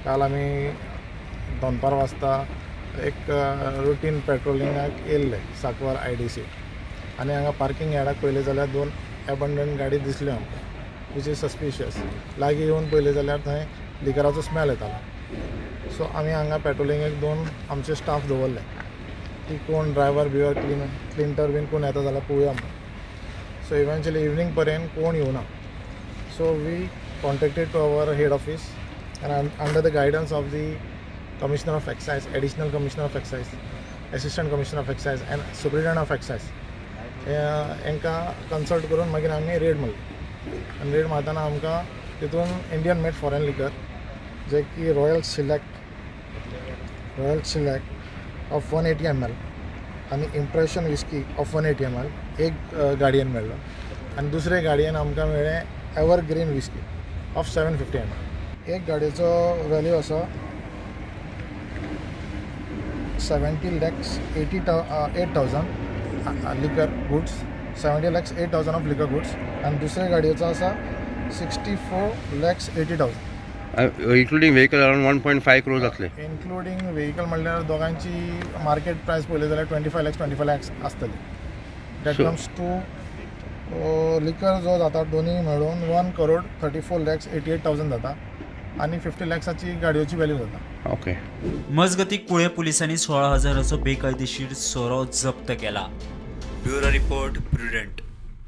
काल आमी दनपार वाजता एक रुटीन पेट्रोलिंगाक येयल्ले साकवार आयडीसी आनी हांगा पार्किंग यार्डाक पळयलें जाल्यार दोन एबंडन गाडी दिसल्यो आमकां, which is suspicious. लागीं येवन पळयलें जाल्यार थंय लिकराचो स्मेल येतालो. सो आमी हांगा पेट्रोलिंगेक दोन आमचे स्टाफ दवरले की कोण ड्रायवर बिवर क्लिंटर बीन कोण येता जाल्यार पळोवया म्हणून. सो इवेंच्युअली इवनींग पर्यंत कोण येवना. So we contacted to our head office and under the guidance of the Commissioner of Excise, Additional Commissioner of Excise, Assistant Commissioner of Excise and Superintendent of Excise हांकां consult करून मागीर आमी red मारली. आनी red मारतना आमकां तितून Indian made foreign liquor जे की Royal Stag of 180 ml आनी Impression whisky of 180 ml एक गाडयेन मेळ्ळो आनी दुसरे गाडयेन आमकां मेळ्ळें Evergreen whisky of 750 ml. एक गाडयेचो वेल्यू आसा 70 lakhs 88,000 liquor goods, 70 lakhs 8,000 of liquor goods आनी दुसरे गाडयेचो आसा 64 lakhs 80,000. Including vehicle around 1.5 crore जातले. इन्क्लुडींग व्हेकल म्हणल्यार दोगांची मार्केट प्रायस पळयली जाल्यार 25 lakhs, 25 lakhs आसतली. That comes to liquor जो जाता दोन्ही मेळून 1 crore 34 lakhs 88,000 जाता आनी 50 लॅक्साची गाडयेची व्हॅल्यू जाता. मजगती, कुळे पोलिसांनी 16 हजाराचो बेकायदेशीर सोरो जप्त केला. Bureau report, prudent.